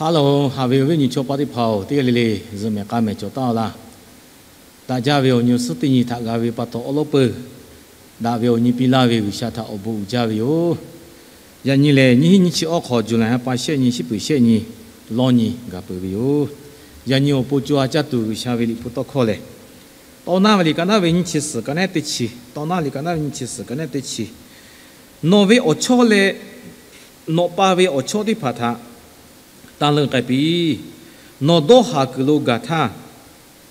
Haˉ loˬ, haꞈ ve awˬ viˉ awˬ nyi chaw paˆ teˇ hpaˍ-oˬ, teˇ g'aˇ le le zuhꞈ mehˍ k'a mehˍ cawˬ taˍ-oˬ laˇ. Daꞈ jaˇ ve awˬ nyi awˬ suhˉ teˇ nyi htaꞈ g'a ve pa taw awˉ lawˉ peuˬ. Daꞈ ve awˬ nyi piˇ laˇ ve G'uiˬsha htaꞈ awˬ bon uiˍ jaˇ ve yoˬ. Yaꞈ nyi lehˬ, nyiˇ hinˉ nyiˇ chi awˉ hk'aw July ha pa shehˆ nyi, shiˉ peuˍ shehˆ nyi, lawˇ nyi gaˬ peuˬ ve yoˬ. Yaꞈ nyi awˬ pon co ha caˇ tuˬ G'uiˬsha ve Liꞈ hpu tawˇ hkawˇ lehˬ, Tawˇ naˇ ve liꞈ ka naˉ ve nyiˇ chi suhˍ ka nehˉ teˇ chi, Tawˇ naˇ liꞈ ka naˉ ve nyiˇ chi suhˍ ka nehˉ teˇ chi, Nawˬ ve awˬ chawˇ leh nawˬ pa ve awˬ chawˇ teˇ hpaˍ htaꞈ taˇ leuˆ k'ai piˇ. Nawˬ dawˇ haˍ kuiˬ lo gaˬ htaˇ,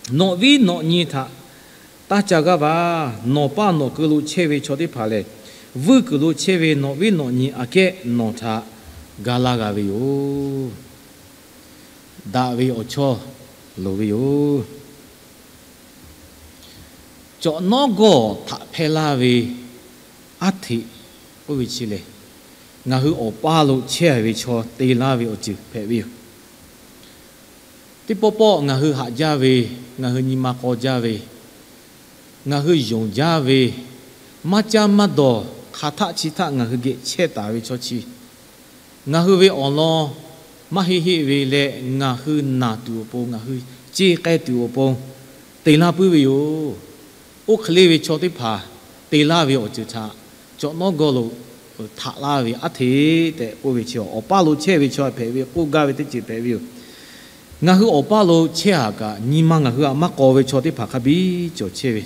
nawˬ viˉ nawˬ nyi htaꞈ taˇ ca g'aˇ va. Nawˬ paˇ nawˬ keu lo chehˇ ve chaw teˇ hpaˍ lehˬ, vuiˇ kuiˬ lo chehˇ ve nawˬ viˉ nawˬ nyi aꞈ kehˉ nawˬ htaꞈ ga laˇ g'a ve yoˬ. Daꞈ ve awˬ chawˇ loˍ ve yoˬ. Cawꞈ nawˉ gawˇ htaꞈ hpehˇ laˇ ve aˉ hteꞈ k'oˆ ve chi lehˬ, ngaˬ hui awˬ paˇ lo chehˇ ve chaw te laˇ ve awˬ ceuˬ hpehꞈ ve yoˬ. Teˇ pawˆ pawˆ ngaˬ hui haꞈ jaˇ ve, ngaˬ hui nyi ma k'aw jaˇ ve, ngaˬ hui yonˍ jaˇ ve, maˇ caˇ maˇ dawˬ, hk'aˬ htaˆ chi htaˆ ngaˬ hui geh chehˇ taˍ ve chaw chi, ngaˬ hui ve awˬ lawn maˇ heˆ heˆ ve leh ngaˬ hui naˬ tuˬ awˬ pon, ngaˬ hui ceˇ k'ai tuˬ awˬ pon te laˇ puiˉ ve yoˬ. Oˇ hk'e le ve chaw teˇ hpaˍ te laˇ ve awˬ ceuˬ htaꞈ cawꞈ nawˉ gawˇ lo htaꞈ laˇ ve aˉ hteꞈ tehꞈ k'oˆ ve chi, awˬ paˇ lo chehˇ ve chaw hpehꞈ ve k'oˆ gaˇ ve teˇ ceuˬ hpehꞈ ve yoˬ. Ngaˬ hui awˬ paˇ lo chehˇ haˍ kaꞈ, nyi ma ngaˬ hui htaꞈ maˇ k'aw ve chaw teˇ hpaˍ hk'a biˇ cawˬ chehˇ ve.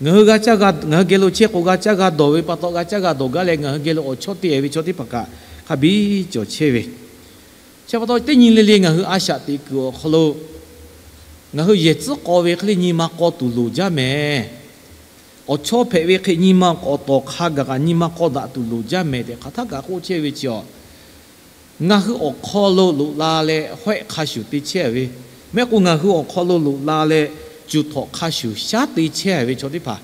Ngaˬ hui g'a caˇ g'a, ngaˬ hui geh lo chehˇ k'o g'a caˇ g'a dawˬ ve pa taw g'a caˇ g'a dawˬ gaˇ leh, ngaˬ hui geh lo awˬ chawˇ te ve chaw teˇ hpaˍ kaꞈ hk'a biˇ cawˬ chehˇ ve. Chi pa taw teˇ nyi le le ngaˬ hui a shaꞈ teꞈ kuiˬ awˬ hk'aw lo ngaˬ hui yehˬ tcuhˉ k'aw ve hk'e le nyi ma k'aw tuˬ loˍ jaˇ mehˍ. Awˬ chawˇ hpehꞈ ve hk'e nyi ma k'awꞈ tawˍ hk'a gaˬ kaꞈ nyi ma k'aw daꞈ tuˬ loˍ jaˇ mehˍ tehꞈ hk'aˬ htaˆ kaꞈ k'oˆ chehˇ ve chi a, ngaˬ hui awˬ hk'aw lo loꞈ la leh hawehˆ hk'a shuˍ te chehˇ ve, mehˆ k'o ngaˬ hui awˬ hk'aw lo loꞈ la leh cuˬ htawꞈ hk'a shuˍ shaˉ te chehˇ ve chaw teˇ hpaˍ,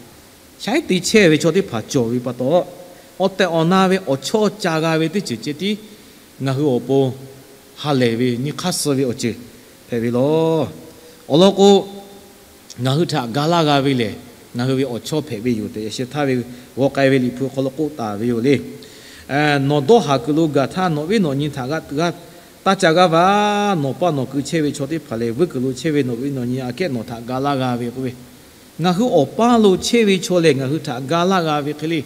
shaˉ te chehˇ ve chaw teˇ hpaˍ cawˬ ve pa taw, awˬ tehˬ awˬ na ve awˬ chawˇ ca g'a ve teˇ ceuˬ ceh tiˉ ngaˬ hui awˬ pon ha lehˬ ve nyi hk'aˇ suh ve awˬ ceuˬ hpehꞈ ve law. Awˬ lawn k'o, ngaˬ hui htaꞈ ga laˇ g'a ve lehˬ, ngaˬ hui ve awˬ chawˇ hpehꞈ ve yoˬ tehꞈ, yaꞈ sheh htaˇ ve g'aw k'ai ve Liꞈ hpu hk'aw lo k'oˆ taˍ ve yoˬ le. Nawˬ dawˇ haˍ kuiˬ lo gaˬ htaˇ, nawˬ viˉ nawˬ nyi htaꞈ g'a taˇ ca g'aˇ va. Nawˬ paˇ nawˬ keu chehˇ ve chaw teˇ hpaˍ lehˬ, vuiˇ kuiˬ lo chehˇ ve nawˬ viˉ nawˬ nyi aꞈ kehˉ nawˬ htaꞈ ga laˇ g'a ve k'oˆ ve, ngaˬ hui awˬ paˇ lo chehˇ ve chaw lehˬ ngaˬ hui htaꞈ ga laˇ g'a ve hk'e le,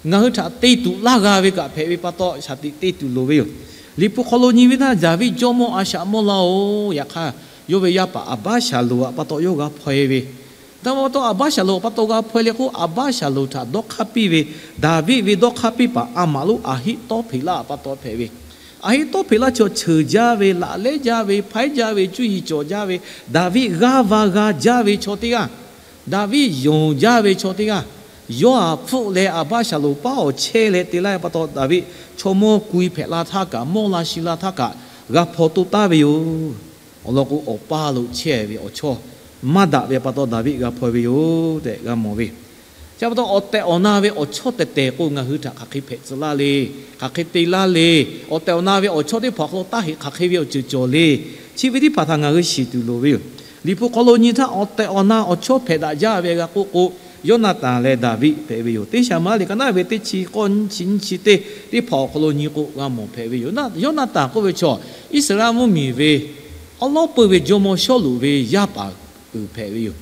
ngaˬ hui htaꞈ te tuˬ laˇ g'a ve kaꞈ hpehꞈ ve pa taw, shaˍ tiꞈ te tuˬ loˍ ve yoˬ. Liꞈ hpu hk'aw lo nyi ve htaˇ, Daˍviˆ jawˇmawˇ a shaꞈ mawˇ laˇ-oˬ. Yaꞈ hk'aˇ, yawˇ ve yaˇ paˍ Aˍbaˇshaˍlonˍ htaꞈ pa taw yawˇ g'a hpaw-e ve. Htaꞈ pa taw Aˍbaˇshaˍlonˍ htaꞈ pa taw g'a hpaw-e le k'o, Aˍbaˇshaˍlonˍ htaꞈ dawˇ hk'aˇ piˇ ve, Daˍviˆ ve dawˇ hk'aˇ piˇ paˍ a maꞈ lonˉ Aˍhiˆtawˇhpeˍlaˆ htaꞈ pa taw hpehꞈ ve. Aˍhiˆtawˇhpeˍlaˆ chi awˬ cheuˬ jaˇ ve, laꞈ lehˉ jaˇ ve, hpaiˉ jaˇ ve, cuˇ yiˍ cawˬ jaˇ ve, Daˍviˆ g'aˇ va g'a jaˇ ve chaw teˇ g'aˇ, Daˍviˆ yonˍ jaˇ ve chaw teˇ g'aˇ, yawˇ htaꞈ hpfuhˆ leh Aˍbaˇshaˍlonˍ paˉ awˬ chehˇ leh te laˇ ve pa taw, Daˍviˆ chaw mawˇ k'oꞈ-e hpehꞈ la htaˇ kaꞈ, mawˇ la shi la htaˇ kaꞈ, g'a hpaw toˇ taˍ ve yoˬ. Awˬ lawn k'o, awˬ paˇ lo chehˇ ve awˬ chawˇ maˇ daꞈ ve pa taw, Daˍviˆ g'a hpaw ve yoˬ tehꞈ g'a mawˬ ve. Chi pa taw, awˬ tehˬ awˬ na ve awˬ chawˇ tehˬ tehˬ k'o, ngaˬ hui htaꞈ hk'aˬ hk'e hpehꞈ tcuh laˇ le, hk'aˬ hk'e te laˇ le. Awˬ tehˬ awˬ na ve awˬ chawˇ teˇ hpaˍ awˬ hk'aw lo taˇ heꞈ hk'aˬ hk'e ve awˬ ceuˬ cawˬ le. Chi ve teˇ hpaˍ htaꞈ ngaˬ hui shiˍ tuˬ loˍ ve yoˬ. Liꞈ hpu hk'aw lo nyi htaˇ, awˬ tehˬ awˬ na awˬ chawˇ hpehꞈ daꞈ jaˇ ve g'a k'oˆ k'o, Yoˇnaˍtanˍ leh Daˍviˆ hpehꞈ ve yoˬ. Teˇ Saˍmuˍeˍlaˆ liꞈ ka naˉ ve teˇ chi k'awˇ nyiˇ chi nyiˇ chi teˇ teˇ hpaˍ awˬ hk'aw lo nyi k'o, g'a mawˬ hpehꞈ ve yoˬ. Yoˇnaˍtanˍ k'oˆ ve chaw, Iˉsaˍreˍlaˆ mvuhˇmiˬ ve awˉ lawˉ peuˇ ve jawˇmawˇ Sawˉluꞈ ve yaˇ paˍ uiˍ hpehꞈ ve yoˬ.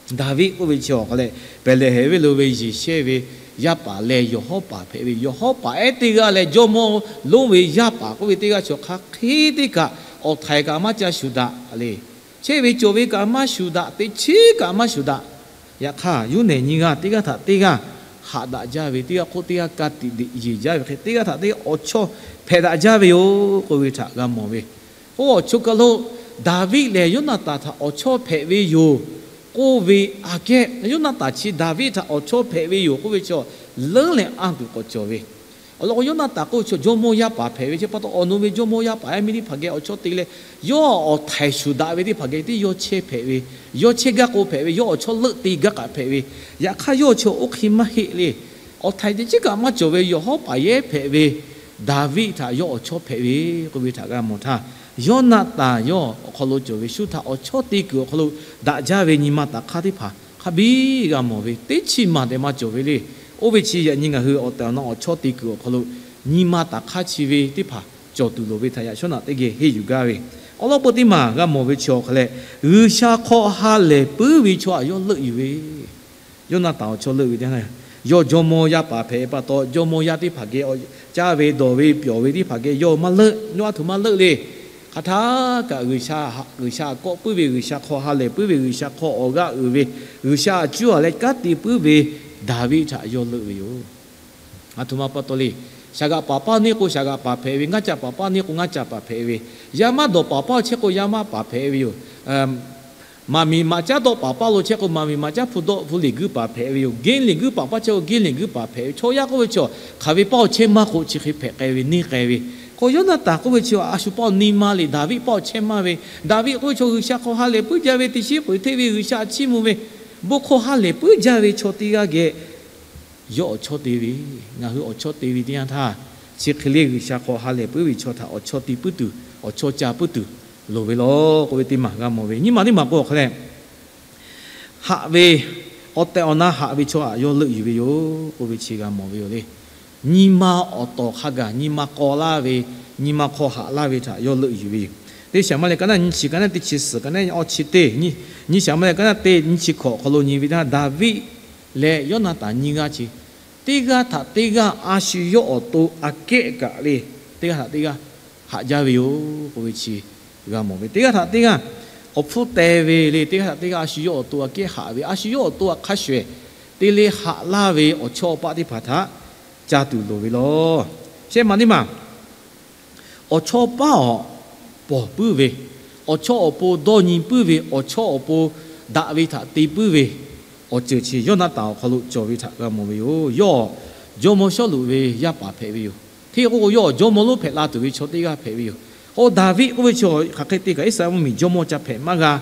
Daˍviˆ k'oˆ ve chi awˬ hk'aw leh, Behˍlehˍhehnˍ venˇ lo ve Yeˍsehˇ ve yaˇ paˍ leh yawˬ hawˉ paˍ hpehꞈ ve. Yawˬ hawˉ paˍ ehˉ teˇ g'aˇ leh jawˇmawˇ lonˉ ve yaˇ paˍ k'oˆ ve teˇ g'aˇ chi awˬ hk'aˬ hk'e teˇ kaꞈ awˬ htaiˍ kaꞈ maˇ ca shuˍ daꞈ le. Chehˇ ve cawˬ ve kaꞈ maˇ shuˍ daꞈ, teˇ chiˉ kaꞈ maˇ shuˍ daꞈ. Yaꞈ hk'aˇ, yawˇ nehˬ nyi g'aˇ teˇ g'aˇ htaꞈ teˇ g'aˇ haꞈ daꞈ jaˇ ve, teˇ g'aˇ hk'oˆ teˇ g'aˇ ka tiꞈ yeˬ jaˇ ve hk'e, teˇ g'aˇ htaꞈ teˇ g'aˇ awˬ chawˇ hpehꞈ daꞈ jaˇ ve yoˬ k'oˆ ve htaꞈ g'a mawˬ ve. Oˇ awˬ chawˇ kaˬ lo Daˍviˆ lehˬ Yoˇnaˍtanˍ htaꞈ awˬ chawˇ hpehꞈ ve yoˬ k'oˆ ve aꞈ kehˉ, Yoˇnaˍtanˍ chi Daˍviˆ htaꞈ awˬ chawˇ hpehꞈ ve yoˬ k'oˆ ve chaw leuˉ leh anˇ tuˬ k'awꞈ cawˬ ve. Awˬ lawn k'o, Yoˇnaˍtanˍ k'oˆ ve chaw jawˇmawˇ yaˇ paˍ hpehꞈ ve chi pa taw, awˬ nu ve jawˇmawˇ yaˇ paˍ ehˉ miˇ teˇ hpaˍ geh awˬ chawˇ te leh, yawˇ awˬ htaiˍ shuˍ daꞈ ve teˇ hpaˍ geh teˇ yawˇ chehˇ hpehꞈ ve, yawˇ chehˇ gaˇ k'o hpehꞈ ve, yawˇ awˬ chawˇ leuˆ te gaˇ k'aꞈ hpehꞈ ve. Yaꞈ hk'aˇ, yawˇ chi oˇ hk'e maˇ heˆ le. Awˬ htaiˍ teˇ chiˉ kaꞈ maˇ cawˬ ve yawˬ hawˉ paˍ yehˉ hpehꞈ ve Daˍviˆ htaꞈ yawˇ awˬ chawˇ hpehꞈ ve k'oˆ ve htaꞈ g'a mawˬ htaˇ, Yoˇnaˍtanˍ yawˇ awˬ hk'aw lo cawˬ ve shu htaꞈ awˬ chawˇ te kuiˬ awˬ hk'aw lo daꞈ jaˇ ve nyi ma taˍ hk'aˇ teˇ hpaˍ hk'a biˇ g'a mawˬ ve, teˇ chiˇ maˬ tehꞈ maˇ cawˬ ve le. Oˇ ve chi yaꞈ nyi ngaˬ hui awˬ tehˬ awˬ na awˬ chawˇ te kuiˬ awˬ hk'aw lo nyi ma taˍ hk'aˇ chi ve teˇ hpaˍ cawˬ tuˬ loˍ ve htaꞈ yaꞈ shawˉ naꞈ teˇ geh henˇ yuˬ gaˇ ve. Awˬ lawn peu teˇ maˬ g'a mawˬ ve chi awˬ hk'a lehˬ, G'uiˬsha hk'aw ha lehˬ puiˉ ve chaw htaꞈ yawˇ leuˆ yuˬ ve. Yawˇnaˍtanˍ awˬ chawˇ leuˆ ve teˇ yanˇ, yawˇ jawˇmawˇ yaˇ paˍ hpehꞈ ve pa taw, jawˇmawˇ yaˇ teˇ hpaˍ geh, caˇ ve dawˬ ve pyawˬ ve teˇ hpaˍ geh yawˇ maˇ leuˆ, yawˇ a htoꞈ ma leuˆ le. Hk'aˬ htaˇ kaꞈ G'uiˬsha, G'uiˬsha kawˆ puiˉ ve, G'uiˬsha hk'aw ha lehˬ puiˉ ve, G'uiˬsha hk'aw awˬ g'aˇ uiˍ ve, G'uiˬsha a cuˇ a leh kanˉ te puiˉ ve Daˍviˆ htaꞈ yawˇ leuˆ ve yoˬ. A htoꞈ ma pa taw le. Shaˍ g'aꞈ paˍ paˇ neˇ k'o, shaˍ g'aꞈ paˍ hpehꞈ ve, ngaˇ caˇ paˍ paˇ neˇ k'o, ngaˇ caˇ paˍ hpehꞈ ve, yaˇ maˇ dawˬ paˍ paˇ chehˇ k'o, yaˇ maˇ paˍ hpehꞈ ve yoˬ. Maˍ miˬ maꞈ caˉ dawˆ paˍ paˇ lo chehˇ k'o, maˍ miˬ maꞈ caˉ hpu dawˆ hpu liꞈ guiˇ paˍ hpehꞈ ve yoˬ. Genˇ liꞈ guiˇ paˍ paˇ chehˇ k'o, genˇ liꞈ guiˇ paˍ hpehꞈ ve. Chaw yaˇ k'oˆ ve chi, hk'aˬ ve paˇ awˬ chehˇ maˇ k'o, chi hk'e hpehꞈ k'ai ve neˇ k'ai ve. K'o Yawˇnaˍtanˍ k'oˆ ve chi, a shu paˇ awˬ neˇ maˇ le. Daˍviˆ paˇ awˬ chehˇ maˇ ve. Daˍviˆ k'oˆ ve chaw G'uiˬsha hk'aw ha lehˬ puiˉ jaˇ ve, teˇ shiˉ peuˬ hteˇ ve, G'uiˬsha chiˇ mvuh ve, bon hkawˇ ha lehˬ puiˉ jaˇ ve chaw teˇ g'aˇ geh yawˇ awˬ chawˇ te ve, ngaˬ hui awˬ chawˇ te ve teˇ yanˇ htaˇ, chi hk'e le G'uiˬsha hk'aw ha lehˬ puiˉ ve chaw htaꞈ awˬ chawˇ te puiˉ tuˬ, awˬ chawˇ ca puiˉ tuˬ loˍ ve law k'oˆ ve teˇ maˬ g'a mawˬ ve. Nyiˇ maˬ teˇ maˬ k'o awˬ hk'a lehˬ, haꞈ ve, awˬ tehˬ awˬ na haꞈ ve chaw htaꞈ yawˇ leuˆ yuˬ ve yoˬ k'oˆ ve chi g'a mawˬ ve yoˬ le. Nyi ma awˬ tawˍ hk'a gaˬ nyi ma k'aw laˇ ve, nyi ma hk'aw haꞈ laˇ ve htaꞈ yawˇ leuˆ yuˬ ve yoˬ. Teˇ Shaˍmuˍlehˍ ka naˇ nyiˇ chi ka naˇ teˇ chi suhˍ ka naˇ awˇ chi teˇ, nyiˇ Shaˍmuˍlehˍ ka naˇ teˇ nyiˇ chi hkawꞈ awˬ hk'aw lo nyi ve htaˇ, Daˍviˆ leh Yawˇnaˍtanˍ nyiˇ g'aˇ chi, teˇ g'aˇ htaꞈ teˇ g'aˇ a shu yawˇ awˬ to aꞈ kehˉ kaꞈ le, teˇ g'aˇ htaꞈ teˇ g'aˇ haꞈ jaˇ ve yoˬ k'oˆ ve chi g'a mawˬ ve. Teˇ g'aˇ htaꞈ teˇ g'aˇ awˬ hpfuhˇ teh ve le, teˇ g'aˇ htaꞈ teˇ g'aˇ a shu yawˇ awˬ to aꞈ kehˉ haꞈ ve, a shu yawˇ awˬ to aꞈ hk'a shuˍ shuˍ te le haꞈ laˇ ve awˬ chawˇ paˆ teˇ hpaˍ htaꞈ ca tuˬ loˍ ve law. Shehˆ maˬ teˇ maˬ, awˬ chawˇ paˆ awˬ pawˍ puiˉ ve, awˬ chawˇ awˬ pon dawˇ nyi puiˉ ve, awˬ chawˇ awˬ pon daꞈ ve htaꞈ te puiˉ ve awˬ ceuˬ chi Yawˇnaˍtanˍ awˬ hk'aw lo cawˬ ve htaꞈ g'a mawˬ ve yoˬ. Yawˇ jawˇmawˇ Sawˉluꞈ ve yaˇ paˍ hpehꞈ ve yoˬ. Hteˇ k'o k'o, yawˇ jawˇmawˇ lonˉ hpehꞈ la tuˬ ve chaw teˇ g'aˇ hpehꞈ ve yoˬ. K'o Daˍviˆ k'oˆ ve chi hk'aˬ hk'e te kaꞈ Iˉsaˍreˍlaˆ mvuhˇmiˬ jawˇmawˇ ca hpehꞈ maˇ g'a.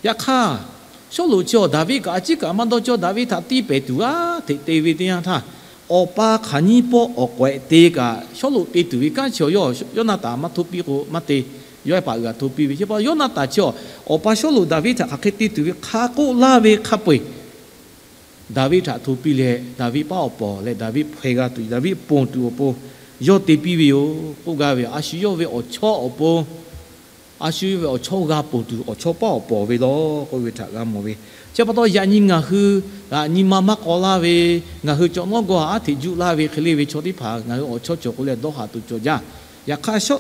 Yaꞈ hk'aˇ, Sawˉluꞈ chi awˬ Daˍviˆ kaꞈ a ciˉ kaꞈ maˇ dawˇ cawˇ. Daˍviˆ htaꞈ tiˇ pehˍ tuˬ g'aˇ hteꞈ te ve teˇ yanˇ htaˇ, awˬ pa hk'aˬ nyiˇ pawˆ awˬ k'awehꞈ te kaꞈ Sawˉluꞈ te tuˬ ve kanˉ chi awˬ yawˇ Yawˇnaˍtanˍ maˇ htoˇ piˇ k'o maˇ te. Yawˇ ehˉ paˍ g'uiˬ g'a htoˇ piˇ ve. Chi pa Yawˇnaˍtanˍ chi awˬ pa Sawˉluꞈ Daˍviˆ htaꞈ hk'aˬ hk'e te tuˬ ve hk'a k'oˆ laˇ ve hk'a peu-eˬ Daˍviˆ htaꞈ htoˇ piˇ leh, Daˍviˆ paˉ awˬ pawˍ leh Daˍviˆ hpaweh g'a tuˬ, Daˍviˆ ponˬ tuˬ awˬ pon yawˇ te piˇ ve yoˬ. K'oˆ gaˇ ve, a shu yawˇ ve awˬ chawˇ awˬ pon, a shu yawˇ ve awˬ chawˇ g'a ponˬ tuˬ awˬ chawˇ paˉ awˬ pawˍ ve law k'oˆ ve htaꞈ g'a mawˬ ve. Chi pa taw yaꞈ nyi ngaˬ hui nyi ma maˇ k'aw laˇ ve, ngaˬ hui cawˬ nawˉ gawˇ haꞈ aˉ hteꞈ juˆ laˇ ve hk'e le ve chaw teˇ hpaˍ ngaˬ hui awˬ chawˇ cawˬ k'o leh dawˇ haꞈ tuˬ cawˬ jaˇ. Yaꞈ hk'aˇ,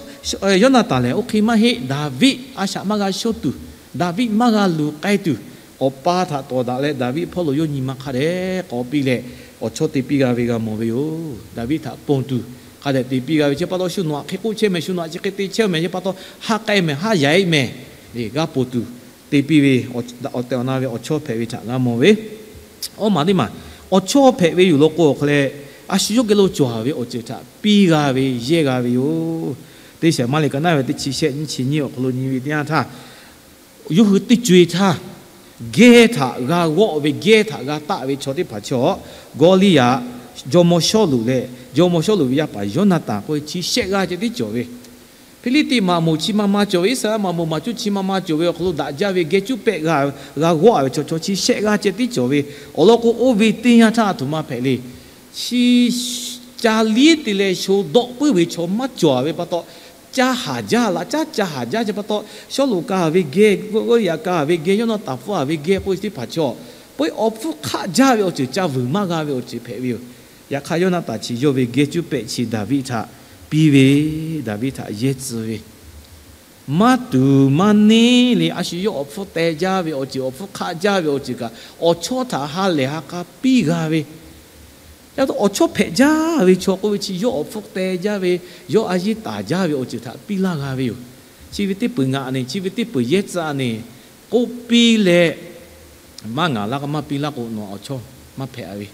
Yawˇnaˍtanˍ lehˬ oˇ hk'e maˇ heˆ. Daˍviˆ a shaꞈ maˇ g'a shonˇ tuˬ, Daˍviˆ maˇ g'a luˬ k'ai tuˬ, awˬ pa htaꞈ tawˍ daꞈ leh Daˍviˆ hpawˇ lo yawˇ nyi ma hk'a dehꞈ k'awꞈ piˇ leh awˬ chawˇ te piˇ g'a ve g'a mawˬ ve yoˬ. Daˍviˆ htaꞈ ponˬ tuˬ hk'a dehꞈ te piˇ g'a ve. Chi pa taw shu nawˬ aꞈ hk'e k'oˆ chehˇ mehˍ, shu nawˬ aꞈ chi hk'e te chehˇ mehˍ, chi pa taw ha k'ai mehˍ, ha yaꞈ e mehˍ, g'a ponˬ tuˬ te piˇ ve, awˬ tehˬ awˬ na ve awˬ chawˇ hpehꞈ ve htaꞈ g'a mawˬ ve. Awˇ maˬ teˇ maˬ, awˬ chawˇ hpehꞈ ve yoˬ law k'o awˬ hk'a leh, a shu yawˇ geh lo cawˬ ve awˬ ceuˬ htaꞈ piˇ g'a ve, yehˇ g'a ve yoˬ. Teˇ Shaˍmuˍlehˍ ka naˇ ve teˇ chi shehˆ nyiˇ chi nyiˇ awˬ hk'aw lo nyi ve teˇ yanˇ htaˇ, yawˇ hui teˇ co-e htaˇ, gehˇ htaꞈ g'a g'awˆ ve, gehˇ htaꞈ g'a taˆ ve chaw teˇ hpaˍ chi awˬ, Gawˇliˇyaꞈ, jawˇmawˇ Sawˉluꞈ leh jawˇmawˇ Sawˉluꞈ ve yaˇ paˍ Yawˇnaˍtanˍ k'oˆ ve chi shehˆ g'aˇ ceh tiˉ cawˬ ve. Hpiˇliˇtiˆ maꞈ moˍ chi ma ma cawˬ ve, Iˉsaˍreˍlaˆ maꞈ moˍ maˍ cuˇ chi ma ma cawˬ ve awˬ hk'aw lo daꞈ jaˇ ve geh cuˇ pehˆ g'a g'awˆ-a ve chaw chaw chi shehˆ g'aˇ ceh tiˉ cawˬ ve. Awˬ lawn k'o, oˇ ve teˇ yanˇ htaˇ a htoꞈ ma hpehꞈ le. Chi ca liˉ te leh sho dawˆ puiˉ ve chaw maˇ cawˬ ve pa taw, ca haˍ jaˇ laꞈ caˉ ca haˍ jaˇ. Chi pa taw, Sawˉluꞈ ka ve geh, Gawˇliˇyaꞈ ka ve geh, Yawˇnaˍtanˍ hpfuhˇ-a ve geh k'oˆ ve teˇ hpaˍ chaw, peuˬ awˬ hpfuhˇ hk'aˆ jaˇ ve awˬ ceuˬ, ca vuiˬ maˇ g'a ve awˬ ceuˬ hpehꞈ ve yoˬ. Yaꞈ hk'aˇ, Yawˇnaˍtanˍ chi yawˇ ve geh cuˇ pehˆ chi Daˍviˆ htaꞈ piˇ ve, Daˍviˆ htaꞈ yehˇ tcuh ve, maˇ tuˬ maˇ neˇ le, a shu yawˇ awˬ hpfuhˇ teh jaˇ ve awˬ ceuˬ, awˬ hpfuhˇ hk'aˆ jaˇ ve awˬ ceuˬ kaꞈ, awˬ chawˇ htaꞈ ha lehˬ ha k'a piˇ g'a ve. Yaꞈ hk'aˇ, awˬ chawˇ hpehꞈ jaˇ ve chaw k'oˆ ve chi yawˇ awˬ hpfuhˇ teh jaˇ ve, yawˇ a yiˇ taˍ jaˇ ve awˬ ceuˬ htaꞈ piˇ laˇ g'a ve yoˬ. Chi ve teˇ peuˬ ngaˬ neˬ, chi ve teˇ peuˬ yehˇ tcuh neˬ, k'oˆ piˇ leh, maˇ ngaˬ laˇ k'o, maˇ piˇ laˇ k'o, nawˬ awˬ chawˇ maˇ hpehꞈ ve.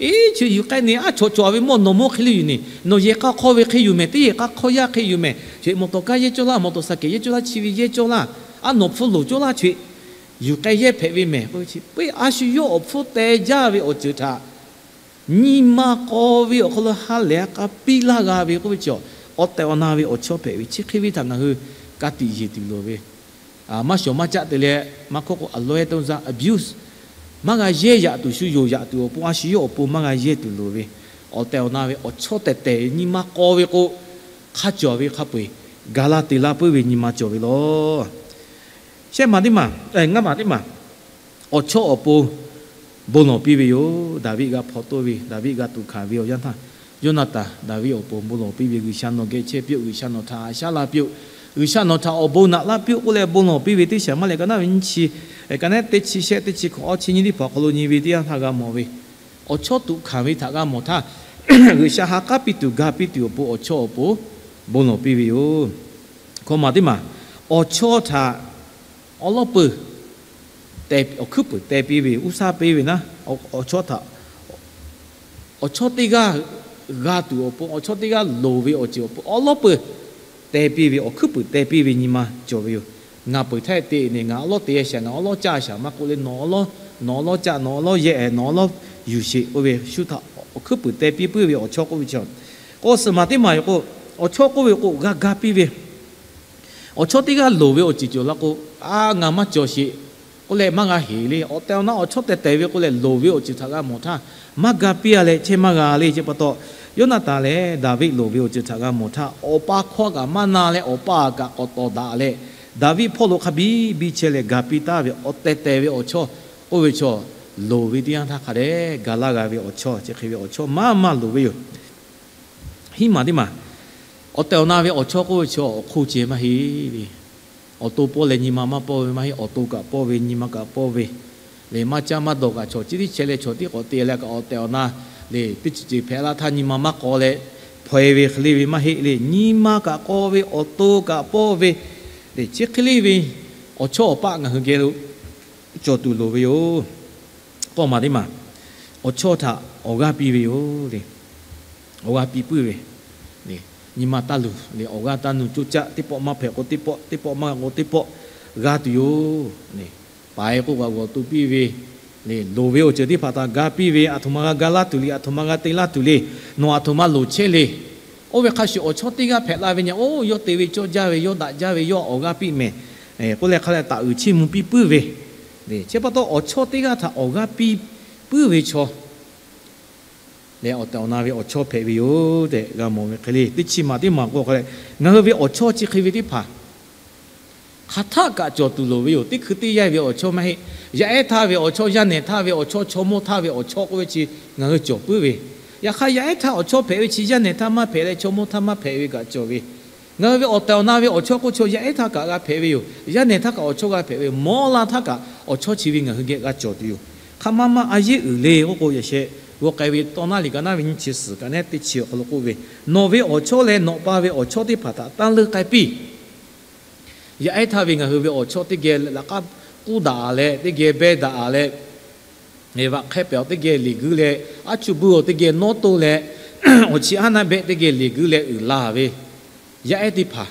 Eˇ, chi yuˬ k'ai neˬ, aˉ chawꞈ cawˬ ve mawˇ, nawˬ mawˇ hk'e le yuˬ neˬ, nawˬ yehˬ k'a hk'aw ve hk'e yuˬ mehˍ, teˇ yehˬ k'a hk'aw yaˇ hk'e yuˬ mehˍ, chi mawˬ tawˬ kaˇ yehˇ cawˇ laˇ, mawˬ tawˬ saˍ kehˬ yehˇ cawˇ laˇ, chi ve yehˇ cawˇ laˇ, aˉ nawˬ hpfuhˇ loˍ cawˇ laˇ, chi yuˬ k'ai yehˇ hpehꞈ ve mehˍ k'oˆ ve chi, peuˬ a shu yawˇ awˬ hpfuhˇ teh jaˇ ve awˬ ceuˬ htaꞈ nyi ma k'aw ve awˬ hk'aw lo ha lehˬ ha k'a piˇ laˇ g'a ve k'oˆ ve chi, awˬ tehˬ awˬ na ve awˬ chawˇ hpehꞈ ve. Chi hk'e ve htaꞈ ngaˬ hui ka tiꞈ yeˬ tuˬ loˍ ve. Maˇ shawˍ maˇ caˆ te leh, maˇ hkawˇ k'o, အလွဲသုံးစား abuse, maˇ g'a yehˇ yaꞈ tuˬ, shu yonˍ yaꞈ tuˬ awˬ pon, a shu yawˇ awˬ pon maˇ g'a yehˇ tuˬ loˍ ve. Awˬ tehˬ awˬ na ve awˬ chawˇ tehˬ tehˬ nyi ma k'aw ve k'o, hk'a cawˬ ve hk'a peu-eˬ ga laˇ te laˇ puiˉ ve nyi ma cawˬ ve law. Shehˆ maˬ teˇ maˬ, ngaˇ maˬ teˇ maˬ, awˬ chawˇ awˬ pon bon lawˬ piˇ ve yoˬ. Daˍviˆ g'a hpaw toˆ ve, Daˍviˆ g'a tuꞈ hkanˍ ve awˬ yanˇ htaˇ, Yoˇnaˍtanˍ Daˍviˆ awˬ pon bon lawˬ piˇ ve, G'uiˬsha nawˬ geh chehˇ piˇ-oˆ, G'uiˬsha nawˬ htaꞈ haꞈ shaˉ la piˇ-oˆ, G'uiˬsha nawˬ htaꞈ awˬ bon naꞈ laˇ piˇ-oˆ k'oˆ leh bon lawˬ piˇ ve teˇ shaˍ maˇ leh ka naˉ ve nyiˇ chi, ka naˉ teˇ chi shehˆ teˇ chi hkawꞈ awˇ chi nyiˇ teˇ hpaˍ awˬ hk'aw lo nyi ve teˇ yanˇ htaˇ g'a mawˬ ve, awˬ chawˇ tuꞈ hkanˍ ve htaꞈ g'a mawˬ htaˇ, G'uiˬsha ha k'aˉ piˇ tuˬ ga piˇ tuˬ awˬ pon awˬ chawˇ awˬ pon bon lawˬ piˇ ve yoˬ. Hkawꞈ maˬ teˇ maˬ, awˬ chawˇ htaꞈ awˉ lawˉ peuˬ awˬ hkuiˉ puiˍ teh piˇ ve, uˉ saˉ piˇ ve naˉ, awˬ chawˇ htaꞈ awˬ chawˇ teˇ g'aˇ g'a tuˬ awˬ pon, awˬ chawˇ teˇ g'aˇ loˍ ve awˬ ceuˬ awˬ pon awˉ lawˉ peuˬ teh piˇ ve, awˬ hkuiˉ puiˍ teh piˇ ve nyi ma cawˬ ve yoˬ. Ngaˬ peuˬ htaˇ te ne, ngaˬ awˉ lawˉ te shaˍ, ngaˬ awˉ lawˉ caˇ shaˍ maˇ k'oˆ le, nawˬ awˉ lawˉ, nawˬ awˉ lawˉ caˇ, nawˬ awˉ lawˉ yehˬ, nawˬ awˉ lawˉ yuˬ sheˍ k'oˆ ve shu htaꞈ awˬ hkuiˉ puiˍ teh piˇ puiˉ ve awˬ chawˇ k'oˆ ve chi. K'o suhˍ maˬ teˇ maˬ yoˬ k'o, awˬ chawˇ k'oˆ ve k'o g'a ga piˇ ve, awˬ chawˇ teˇ g'aˇ loˍ ve awˬ ceuˬ cawˬ la k'o, a, ngaˬ maˇ cawˬ sheˍ k'oˆ leh maˇ g'a heˍ le. Awˬ tehˬ awˬ na awˬ chawˇ tehˬ tehˬ ve k'oˆ leh loˍ ve awˬ ceuˬ htaꞈ g'a mawˬ htaˇ, maˇ ga piˇ-a leh chehˇ maˇ g'a le. Chi pa taw, Yoˇnaˍtanˍ leh Daˍviˆ loˍ ve awˬ ceuˬ htaꞈ g'a mawˬ htaˇ, awˬ pa hkawˇ kaꞈ maˇ na leh awˬ pa kaꞈ k'awꞈ tawˍ daꞈ leh, Daˍviˆ hpawˇ lo hk'a biˇ biˇ chehˇ leh ga piˇ taˍ ve awˬ tehˬ tehˬ ve awˬ chawˇ k'oˆ ve chaw, loˍ ve teˇ yanˇ htaˇ hk'a dehꞈ ga laˇ g'a ve awˬ chawˇ, chi hk'e ve awˬ chawˇ maˇ maˇ loˍ ve yoˬ. Hiˉ maˬ teˇ maˬ, awˬ tehˬ awˬ na ve awˬ chawˇ k'oˆ ve chaw awˬ hk'oˆ ceh maˇ heˆ le. Awˬ to pawˇ leh nyi ma maˇ pawˇ ve maˇ heˆ. Awˬ to kaꞈ pawˇ ve, nyi ma kaꞈ pawˇ ve, lehˬ maˇ caˇ maˇ dawˬ kaꞈ chaw chi tiˉ chehˇ leh chaw tiˉ k'awꞈ te leh kaꞈ awˬ tehˬ awˬ na lehˬ teˇ ceuˬ ceuˬ hpehꞈ la htaˇ nyi ma maˇ k'aw leh hpaw-e ve hk'e le ve maˇ heˆ le. Nyi ma kaꞈ k'aw ve, awˬ to kaꞈ pawˇ ve, lehˬ chi hk'e le ve awˬ chawˇ awˬ paˆ ngaˬ hui geh lo cawˬ tuˬ loˍ ve yoˬ. K'awˇ maˬ teˇ maˬ, awˬ chawˇ htaꞈ awˬ g'aˇ piˇ ve yoˬ le. Awˬ g'aˇ piˇ puiˉ ve, nyi ma taˇ luˬ le. Awˬ g'aˇ taˇ nuˇ coˇ caˆ, teˇ pawˆ maˇ hpehꞈ k'o teˇ pawˆ, teˇ pawˆ maˇ g'a k'o teˇ pawˆ g'a tuˬ yoˬ le. Paiˍ k'o kaꞈ g'awˬ to piˇ ve le. Loˍ ve awˬ ceuˬ teˇ hpaˍ htaꞈ ga piˇ ve, aˬ htoꞈ ma g'a ga laˇ tuˬ le, aˬ htoꞈ ma g'a te laˇ tuˬ le, nawˬ aˬ htoꞈ ma loˍ chehˇ le. Oˇ ve hk'a shuˍ awˬ chawˇ teˇ g'aˇ hpehꞈ la ve nyi, oˇ yawˇ te ve cawˇ jaˇ ve, yawˇ daꞈ jaˇ ve, yawˇ awˬ g'aˇ piˇ mehˍ k'oˆ leh hk'a leh taˍ uiˍ chiˇ mvuh piˇ puiˉ ve, chi pa taw awˬ chawˇ teˇ g'aˇ htaꞈ awˬ g'aˇ piˇ puiˉ ve chaw lehˬ awˬ tehˬ awˬ na ve awˬ chawˇ hpehꞈ ve yoˬ tehꞈ g'a mawˬ ve hk'e le. Teˇ chi maˬ teˇ maˬ k'o hk'a leh, ngaˬ hui ve awˬ chawˇ chi hk'e ve teˇ hpaˍ hk'aˬ htaˆ kaꞈ cawˬ tuˬ loˍ ve yoˬ. Teˇ hkui teˇ yanˇ ve awˬ chawˇ maˇ heˆ. Yaˇ ehˉ htaˇ ve awˬ chawˇ, yaˇ nehˬ htaˇ ve awˬ chawˇ, chaw mawˇ htaˇ ve awˬ chawˇ k'oˆ ve chi ngaˬ hui cawˬ puiˉ ve. Yaꞈ hk'aˇ yaˇ ehˉ htaˇ awˬ chawˇ hpehꞈ ve chi yaˇ nehˬ htaˇ maˇ hpehꞈ leh chaw mawˇ htaˇ maˇ hpehꞈ ve kaꞈ cawˬ ve. Ngaˬ hui ve awˬ tehˬ awˬ na ve awˬ chawˇ k'oˆ chaw yaˇ ehˉ htaˇ kaꞈ g'a hpehꞈ ve yoˬ. Yaˇ nehˬ htaˇ kaꞈ awˬ chawˇ g'a hpehꞈ ve yoˬ. Mawˇ la htaˇ kaꞈ awˬ chawˇ chi ve ngaˬ hui geh g'a cawˬ tuˬ yoˬ. Hk'aˬ ma ma a yeˇ uiˍ le k'oˆ k'o, yaꞈ sheh g'aw k'ai ve tawˇ naˉ liꞈ ka naˉ ve nyiˇ chi suhˍ ka naˉ teˇ chi awˬ hk'aw lo k'oˆ ve, nawˬ ve awˬ chawˇ leh nawˬ pa ve awˬ chawˇ teˇ hpaˍ htaꞈ tanˇ leuˇ k'ai piˇ. Yaˇ ehˉ htaˇ ve ngaˬ hui ve awˬ chawˇ teˇ geh laꞈ k'aˉ k'uˉ daꞈ leh, teˇ geh behˇ daꞈ leh, vaꞈ hk'ehˇ pehꞈ teˇ geh liꞈ guiˇ leh, aˉ chuˇ buiˇ awˬ teˇ geh nawˉ toˇ leh, awˬ chi aˉ naˆ behˆ teˇ geh liꞈ guiˇ leh uiˍ la ve yaˇ ehˉ teˇ hpaˍ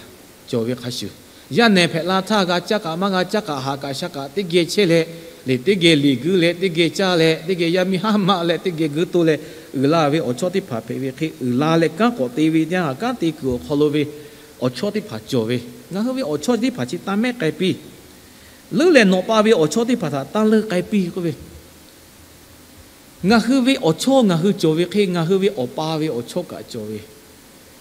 cawˬ ve hk'a shuˍ, yaˇ nehˬ hpehꞈ la htaˇ g'a caˇ kaꞈ maˇ g'a caˇ kaꞈ haꞈ kaꞈ sha kaꞈ teˇ geh chehˇ leh, lehˬ teˇ geh liꞈ guiˇ leh teˇ geh caˇ leh teˇ geh yaˇ miˇ haˉ maˆ leh teˇ geh guiˇ toˇ leh uiˍ la ve awˬ chawˇ teˇ hpaˍ hpehꞈ ve hk'e, uiˍ la leh kanˉ k'awꞈ te ve teˇ yanˇ kanˉ te kuiˬ awˬ hk'aw lo ve awˬ chawˇ teˇ hpaˍ cawˬ ve. Ngaˬ hui ve awˬ chawˇ teˇ hpaˍ chi tanˇ mehˉ k'ai piˇ. Leuˉ leh nawˬ pa ve awˬ chawˇ teˇ hpaˍ htaꞈ tanˇ leuˇ k'ai piˇ k'oˆ ve, ngaˬ hui ve awˬ chawˇ ngaˬ hui cawˬ ve hk'e, ngaˬ hui ve Awˬ pa ve awˬ chawˇ kaꞈ cawˬ ve.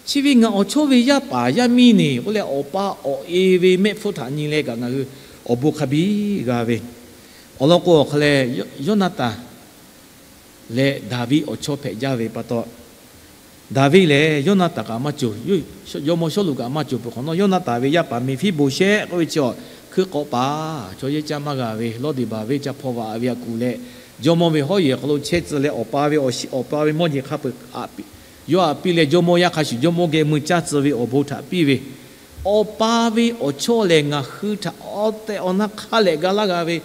Chi ve ngaˬ awˬ chawˇ ve yaˇ paˍ yaˇ miˇ neˬ k'oˆ leh, Awˬ pa awˬ e ve mehˆ hpfuhˇ htaꞈ nyi leh kaꞈ ngaˬ hui awˬ bon hk'a biˇ g'a ve. Awˬ lawn k'o, awˬ hk'a leh Yoˇnaˍtanˍ leh Daˍviˆ awˬ chawˇ hpehꞈ jaˇ ve pa taw, Daˍviˆ lehˬ Yoˇnaˍtanˍ kaꞈ maˇ cawˬ, jawˇmawˇ Sawˉluꞈ kaꞈ maˇ cawˬ peuˬ hk'awꞈ nawˉ, Yoˇnaˍtanˍ ve yaˇ paˍ Meˍfiˆboˍshehˆ k'oˆ ve chi awˬ hkui k'awꞈ paˍ chaw yehˇ caˇ maˇ g'a ve, lawˇdeˍbaˍ venˇ ca hpaw vaꞈ ve aꞈ kuˬ leh, jawˇmawˇ ve hawˉ yehˬ hk'aw lo chehˇ tcuh leh, awˬ pa ve awˬ shiˍ, awˬ pa ve mawˇ jeˬ hk'a peuˬ yawˇ aꞈ piˇ leh, jawˇmawˇ yaˇ hk'a shuˍ jawˇmawˇ geh mui caˇ tcuh ve awˬ bon htaꞈ piˇ ve, Awˬ pa ve awˬ chawˇ lehˬ ngaˬ hui htaꞈ awˬ tehˬ awˬ na hk'a lehꞈ ga laˇ g'a ve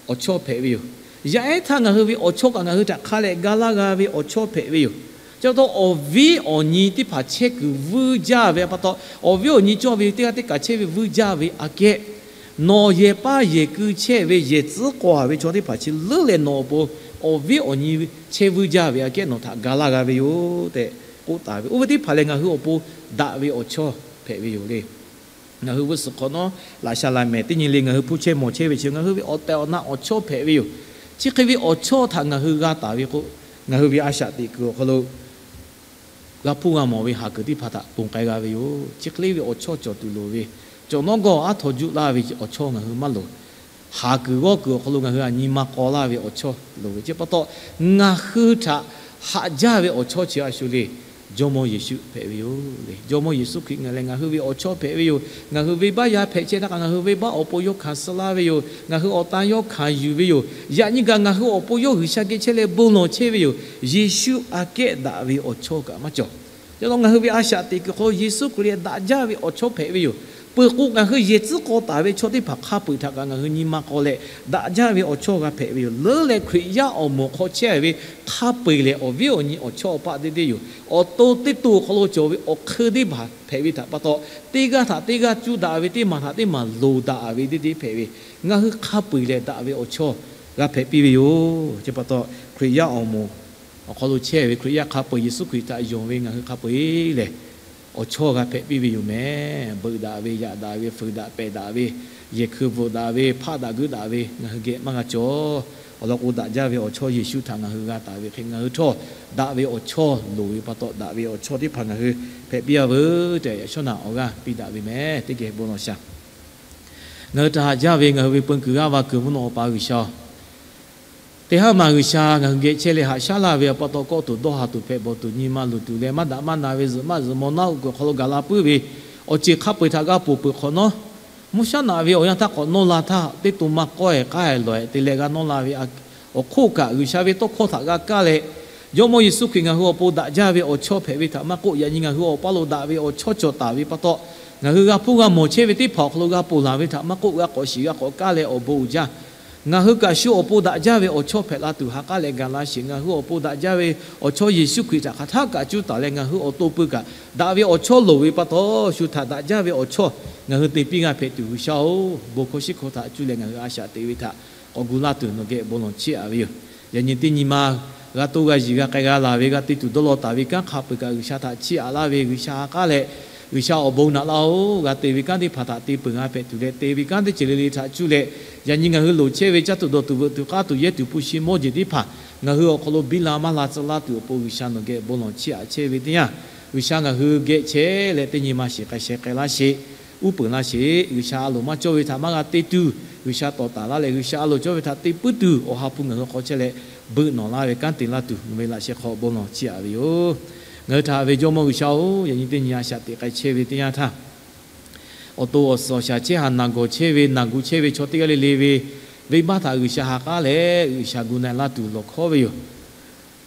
awˬ chawˇ hpehꞈ ve yoˬ. Yaˇ ehˉ htaˇ ngaˬ hui ve awˬ chawˇ kaꞈ ngaˬ hui htaꞈ hk'a lehꞈ ga laˇ g'a ve awˬ chawˇ hpehꞈ ve yoˬ. Chi pa taw awˬ viˉ awˬ nyi teˇ hpaˍ chehˇ kuiˬ vuiˇ jaˇ ve pa taw, awˬ viˉ awˬ nyi cawˇ ve teˇ g'aˇ teˇ kaˬ chehˇ ve vuiˇ jaˇ ve aꞈ kehˉ, nawˬ yehˬ paˇ yehˬ keu chehˇ ve yehˬ tcuhˉ k'aw ve chaw teˇ hpaˍ chi leuˉ leh nawˬ awˬ pon awˬ viˉ awˬ nyi chehˇ vuiˇ jaˇ ve aꞈ kehˉ nawˬ htaꞈ ga laˇ g'a ve yoˬ tehꞈ k'oˆ taˍ ve. Oˇ ve teˇ hpaˍ lehˬ ngaˬ hui awˬ pon daꞈ ve awˬ chawˇ hpehꞈ ve yoˬ le. Ngaˬ hui g'uˇ suhˍ hk'awꞈ nawˉ laꞈ sha laꞈ mehˍ teˇ nyi le ngaˬ hui hpuˇ chehˇ mawˬ chehˇ ve chi ngaˬ hui ve awˬ tehˬ awˬ na awˬ chawˇ hpehꞈ ve yoˬ. Chi hk'e ve awˬ chawˇ htaꞈ ngaˬ hui g'a taˍ ve k'o, ngaˬ hui ve a shaꞈ teꞈ kuiˬ awˬ hk'aw lo g'a hpuˇ g'a mawˬ ve haˍ kuiˬ teˇ hpaˍ htaꞈ ponˬ k'ai g'a ve yoˬ. Chi hk'e le ve awˬ chawˇ cawˬ tuˬ loˍ ve, cawˬ nawˉ gawˇ aˉ htaw juˆ laˇ ve awˬ chawˇ ngaˬ hui maˇ loˍ. Haˍ kuiˬ g'awˇ kuiˬ awˬ hk'aw lo ngaˬ hui htaꞈ nyi ma k'aw laˇ ve awˬ chawˇ loˍ ve chi pa taw, ngaˬ hui htaꞈ haꞈ jaˇ ve awˬ chawˇ chi a shu le, Jawˇmawˇ Yeˍsuˆ hpehꞈ ve yoˬ le. Jawˇmawˇ Yeˍsuˆ Hkriꞈ ngaˬ lehˬ ngaˬ hui ve awˬ chawˇ hpehꞈ ve yoˬ. Ngaˬ hui venˇbaˆ yaˇ hpehꞈ chehˇ htaˇ kaꞈ ngaˬ hui venˇbaˆ awˬ pon yawˇ hkanˍ suh laˇ ve yoˬ. Ngaˬ hui awˬ tan yawˇ hkanˍ yuˬ ve yoˬ. Yaꞈ nyi kaꞈ ngaˬ hui awˬ pon yawˇ G'uiˬsha geh chehˇ leh bon lawˬ chehˇ ve yoˬ. Yeˍsuˆ aꞈ kehˉ daꞈ ve awˬ chawˇ kaꞈ maˇ cawˬ. Yaꞈ hk'aˇ ngaˬ hui ve a shaꞈ teꞈ kuiˬ hk'aw lo Yeˍsuˆ Hkriꞈ lehˬ daꞈ jaˇ ve awˬ chawˇ hpehꞈ ve yoˬ. Peuˬ k'o ngaˬ hui yehˬ tcuhˉ k'aw taˍ ve chaw teˇ hpaˍ hk'a peu-eˬ htaꞈ kaꞈ ngaˬ hui nyi ma k'aw leh daꞈ jaˇ ve awˬ chawˇ g'a hpehꞈ ve yoˬ. Leuˉ leh Hkriꞈ yaˇ awˬ moˍ hk'aw chehˇ ve hk'a peu-eˬ lehˬ awˬ viˉ awˬ nyi awˬ chawˇ awˬ paˆ teˇ deˇ yoˬ. Awˬ to teˇ to awˬ hk'aw lo cawˬ ve awˬ hk'eun teˇ hpaˍ hpehꞈ ve htaꞈ pa taw, teˇ g'aˇ htaꞈ teˇ g'aˇ cuˇ daꞈ ve, teˇ maˬ htaꞈ teˇ maˬ loˍ daꞈ ve teˇ deˇ hpehꞈ ve, ngaˬ hui hk'a peu-eˬ lehˬ daꞈ ve awˬ chawˇ g'a hpehꞈ piˇ ve yoˬ. Chi pa taw, Hkriꞈ yaˇ awˬ moˍ awˬ hk'aw lo chehˇ ve Hkriꞈ yaˇ hk'a peu-eˬ Yeˍsuˆ Hkriꞈ htaꞈ yonˍ ve ngaˬ hui hk'a peu-eˬ lehˬ, awˬ chawˇ g'a hpehꞈ piˇ ve yoˬ mehˍ. Beuꞈ daꞈ ve, yaꞈ daꞈ ve, fuiˍ daꞈ pehˍ daꞈ ve, yehˬ hkui bvuhꞈ daꞈ ve, hpaˆ daꞈ guiˇ daꞈ ve ngaˬ hui geh maˇ g'a cawˬ. Awˬ lawn k'o, daꞈ jaˇ ve awˬ chawˇ Yeˍsuˆ htaꞈ ngaˬ hui g'a taˍ ve hk'e, ngaˬ hui htawˇ daꞈ ve awˬ chawˇ loˍ ve pa taw, daꞈ ve awˬ chawˇ teˇ hpaˍ ngaˬ hui hpehꞈ piˇ a veuˬ tehꞈ, yaꞈ shawˉ naꞈ awˬ g'aˇ piˇ daꞈ ve mehˍ. Teˇ geh bon lawˬ shaˍ. Ngaˬ hui htaꞈ haꞈ jaˇ ve ngaˬ hui ve peu kuiˬ g'aˇ va kuiˬ mvuhˇ naw Awˬ pa G'uiˬsha, teˇ haˉ maˬ G'uiˬsha ngaˬ hui geh chehˇ leh haꞈ shaˉ laˇ ve awˬ pa taw, kawˆ tuˬ dawˇ ha tuˬ hpehꞈ bawˬ tuˬ, nyi ma luˬ tuˬ leh maˇ daꞈ maˇ na ve zuhꞈ maˇ zuhꞈ maw naˉ uˉ kuiˬ awˬ hk'aw lo gaˬ la puiˉ ve awˬ ceuˬ hk'a peu-eˬ htaꞈ g'a ponˬ peuˬ hk'awꞈ nawˉ, mvuhˇ shaˉ naꞈ ve awˬ yanˇ htaˇ k'awꞈ nawˇ la htaˇ, teˇ to maˇ k'awehˬ k'aˉ lawˬ-ehˍ te leh g'a nawˇ la ve awˬ hk'oˆ kaꞈ, G'uiˬsha ve tawˇ hkawˇ htaꞈ g'a kaˇ leh, Jawˇmawˇ Yeˍsuˆ Hkriꞈ ngaˬ hui awˬ pon daꞈ jaˇ ve awˬ chawˇ hpehꞈ ve htaꞈ maˇ k'oˆ, yaꞈ nyi ngaˬ hui awˬ paˇ lo daꞈ ve awˬ chawˇ cawˬ taˍ ve pa taw, ngaˬ hui g'a hpuˇ g'a mawˬ chehˇ ve teˇ hpaˍ awˬ hk'aw lo g'a ponˬ laˬ ve htaꞈ maˇ k'oˆ, g'a k'awꞈ shiˍ g'a k'awꞈ kaˇ leh awˬ bon uiˍ jaˇ. Ngaˬ hui kaꞈ shu awˬ pon daꞈ jaˇ ve awˬ chawˇ hpehꞈ la tuˬ ha k'aˉ leh gaˬ la sheˍ. Ngaˬ hui awˬ pon daꞈ jaˇ ve awˬ chawˇ Yeˍsuˆ Hkriꞈ htaꞈ hk'aˬ htaˆ kaꞈ cuˇ taˍ leh, ngaˬ hui awˬ to pui kaꞈ daꞈ ve awˬ chawˇ loˍ ve pa taw, shu htaꞈ daꞈ jaˇ ve awˬ chawˇ ngaˬ hui te piˇ g'a hpehꞈ tuˬ, G'uiˬsha-oˬ, bon hkawˇ shiˉ hkawˇ htaꞈ cuˇ leh ngaˬ hui a shaꞈ teꞈ ve htaꞈ k'awꞈ gu laˇ tuˬ nawˬ geh bon lawˬ chiˇ aꞈ ve yoˬ. Yaꞈ nyi teˇ nyi ma g'a toˇ g'a yiˬ g'a k'ai g'a laˬ ve g'a te tuˬ dawˇ law taˍ ve kanˉ hk'a peu-eˬ kaꞈ, G'uiˬsha htaꞈ chiˇ aꞈ laˇ ve, G'uiˬsha ha k'aˉ leh, G'uiˬsha awˬ bon naꞈ laˇ-oˬ. G'a te ve kanˉ teˇ hpaˍ htaꞈ te peuˬ g'a hpehꞈ tuˬ leh, te ve kanˉ teˇ ceuˬ le le htaꞈ cuˇ leh, yaꞈ nyi ngaˬ hui loˍ chehˇ ve caˇ tuˬ dawˬ tuˬ veuꞈ tuˬ k'aˇ tuˬ yehˇ tuˬ hpu shi mawˇ jeˬ teˇ hpaˍ ngaˬ hui awˬ hk'aw lo biˇ la maˇ la tcuh laˇ tuˬ awˬ pon, G'uiˬsha nawˬ geh bon lawˬ chiˇ aꞈ chehˇ ve teˇ yanˇ, G'uiˬsha ngaˬ hui geh chehˇ leh teˇ nyi ma shiˍ k'ai sheh k'ai laˇ sheˍ. Uˉ peunˍ laˇ sheˍ. G'uiˬsha a loˍ maˇ cawˇ ve htaꞈ maˇ g'a te tuˬ, G'uiˬsha tawˍ taˍ laˇ leh, G'uiˬsha a loˍ cawˇ ve htaꞈ te puiˉ tuˬ Awˬ ha hpu ngaˬ hui hk'aw chehˇ leh, beuꞈ nawˬ laˇ ve kanˉ te laˇ tuˬ, nawˬ ve laꞈ sheh hk'aw bon lawˬ chiˇ aꞈ ve yoˬ. Ngaˬ hui htaꞈ ve Jawˇmawˇ G'uiˬsha-oˬ, yaꞈ nyi teˇ nyi a shaꞈ teꞈ k'ai chehˇ ve teˇ yanˇ htaˇ, awˬ to awˬ suhˍ awˬ shaˍ chehˇ haˍ naˬ gawˬ chehˇ ve naˬ gu chehˇ ve chaw teˇ g'aˇ le le ve venˇbaˆ htaꞈ G'uiˬsha ha k'aˉ leh G'uiˬsha gu na-e laˇ tuˬ lawˬ hkawˉ ve yoˬ.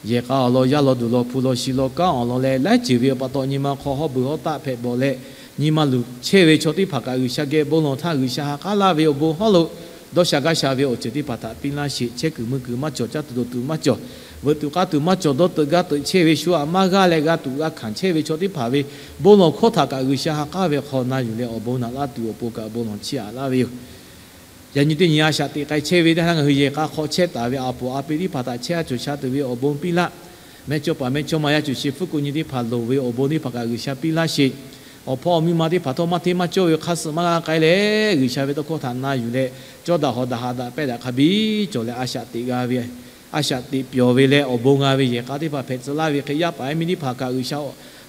Yehˬ k'a awˬ lawn, yaˇ lawn duˬ lawn, hpu lawn shi lawn, kanˉ awˬ lawn leh laiˉ ceuˬ ve awˬ pa taw, nyi ma hk'aw hawˉ beuˬ hawˉ taˆ hpehꞈ bawˬ leh, nyi ma luˬ chehˇ ve chaw teˇ hpaˍ kaꞈ G'uiˬsha geh bon lawˬ htaˇ, G'uiˬsha ha k'aˉ laˇ ve awˬ bon hawˉ lo dawˇ sha gaˇ sha ve awˬ ceuˬ teˇ hpaˍ htaꞈ piˇ laˇ sheˍ. Chehˇ kuiˬ mui kuiˬ maˇ cawˬ, caˇ tuˬ dawˬ tuˬ maˇ cawˬ, veuꞈ tuˬ k'aˇ tuˬ maˇ cawˬ, dawˇ teuꞈ gaˇ teuꞈ chehˇ ve, shu aꞈ maˇ g'aˇ leh g'a tuꞈ g'a hkanˍ chehˇ ve chaw teˇ hpaˍ ve bon lawˬ hkawˇ htaꞈ kaꞈ G'uiˬsha ha k'aˉ ve hk'aw na yuˬ leh awˬ bon naꞈ laˇ tuˬ awˬ pon kaꞈ bon lawˬ chiˇ aꞈ laˇ ve yoˬ. Yaꞈ nyi teˇ nyi a shaꞈ teꞈ k'ai chehˇ ve teˇ yanˇ, ngaˬ hui yehˬ k'a hk'aw chehˇ taˍ ve a poˍ a pi teˇ hpaˍ htaꞈ chehˇ a cawˬ sha tuˬ ve awˬ bon piˇ laˇ. Mehˇchawˇ paˍ mehˇchawˇma yaˇ cuˬ shi fuˉ kuˆ nyi teˇ hpaˍ loˍ ve awˬ bon teˇ hpaˍ kaꞈ G'uiˬsha piˇ laˇ sheˍ. Awˬ hpawˇ awˬ miˇ ma teˇ hpaˍ htawˇ maˇ hteˇ maˇ cawˇ ve hk'aˇ suh maˇ g'a k'ai leh, G'uiˬsha ve tawˇ hkawˇ htaꞈ na yuˬ leh, cawˇ daꞈ hawˍ daꞈ haꞈ daꞈ pehˇ daꞈ hk'a biˇ cawˬ leh a shaꞈ teꞈ g'a ve, a shaꞈ teꞈ pyawˬ ve leh awˬ bon g'a ve yehˬ k'a teˇ hpaˍ hpehꞈ tcuh laˇ ve hk'e, yaˇ paˍ yaˇ miˇ teˇ hpaˍ kaꞈ G'uiˬsha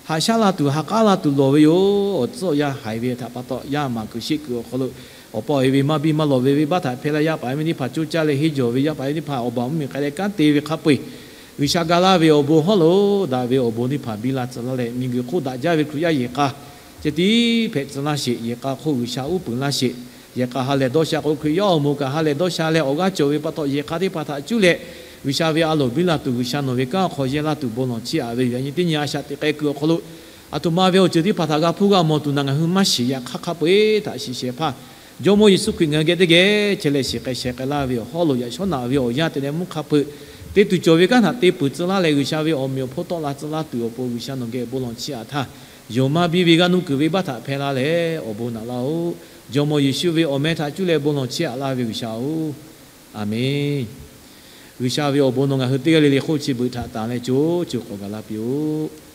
haꞈ shaˉ laˇ tuˬ ha k'aˉ laˇ tuˬ lawˬ ve yoˬ. Awˬ tcuhˉ awˬ yanˇ haiˬ ve htaꞈ pa taw, yaˇ maˬ kuiˬ sheˆ kuiˬ awˬ hk'aw lo awˬ pa awˬ e ve maˇ biˇ maˇ lawˬ ve venˇbaˆ htaꞈ hpehˇ laˇ, yaˇ paˍ yaˇ miˇ teˇ hpaˍ coˇ caˇ leh henˇ jawˬ ve, yaˇ paˍ yaˇ miˇ teˇ hpaˍ awˬ baˬ mvuhˇmiˬ k'ai leh kanˉ te ve hk'a peu-eˬ, G'uiˬsha ga laˇ ve awˬ bon hawˉ lo daꞈ ve awˬ bon teˇ hpaˍ biˇ laˇ tcuh laˇ leh, miˬguiˬ hk'oˆ daꞈ jaˇ ve Hkriꞈ yaˇ yehˬ k'a ceh tiˉ hpehꞈ tcuh laˇ sheˍ. Yehˬ k'a hk'oˆ G'uiˬsha uˉ peunˍ laˇ sheˍ. Yehˬ k'a ha lehˬ dawˇ sha k'o, Hkriꞈ yaˇ awˬ moˍ kaꞈ ha lehˬ dawˇ sha leh awˬ g'aˇ cawˬ ve pa taw, yehˬ k'a teˇ hpaˍ htaꞈ cuˇ leh G'uiˬsha ve a loˍ biˇ la tuˬ, G'uiˬsha nawˬ ve kanˉ awˬ hk'aw yehˇ laˇ tuˬ bon lawˬ chiˇ aꞈ ve yoˬ. Yaꞈ nyi teˇ nyi a shaꞈ teꞈ k'ai kuiˬ awˬ hk'aw lo, aˬ htoꞈ ma ve awˬ ceuˬ teˇ hpaˍ htaꞈ g'a hpuˇ g'a mawˬ tuˬ naˬ, ngaˬ hui maˇ shiˍ yaꞈ hk'aˇ hk'a peu-eˬ htaꞈ shiˍ shehˍ hpaˇ Jawˇmawˇ Yeˍsuˆ Hkriꞈ ngaˬ hui geh teˇ geh chehˇ leh shiˍ k'ai sheh k'ai laˇ ve awˬ hawˉ lo yaꞈ shawˉ naꞈ ve awˬ yanˇ te leh mvuhˇ hk'a peu-eˬ te tuˬ cawˬ ve kanˉ htaꞈ te peuˬ tcuh laˇ leh, G'uiˬsha ve awˬ meꞈ awˬ hponˇ tawˆ la tcuh laˇ tuˬ awˬ pon G'uiˬsha nawˬ geh bon lawˬ chiˇ aꞈ htaˇ, yonˍ maˇ biˇ ve g'aˇ nuˇ kuiˬ venˇbaˆ htaꞈ hpehˇ laˇ leh awˬ bon naꞈ laˇ-oˬ. Jawˇmawˇ Yeˍsuˆ ve awˬ meh htaꞈ cuˇ leh bon lawˬ chiˇ aꞈ laˇ ve G'uiˬsha-oˬ, Aˬmenˍ. G'uiˬsha ve awˬ bon nawˬ ngaˬ hui teˇ g'aˇ le le hk'oˆ chi beuꞈ htaꞈ tanˍ leh co co k'awꞈ gaˬ la piˇ-oˆ.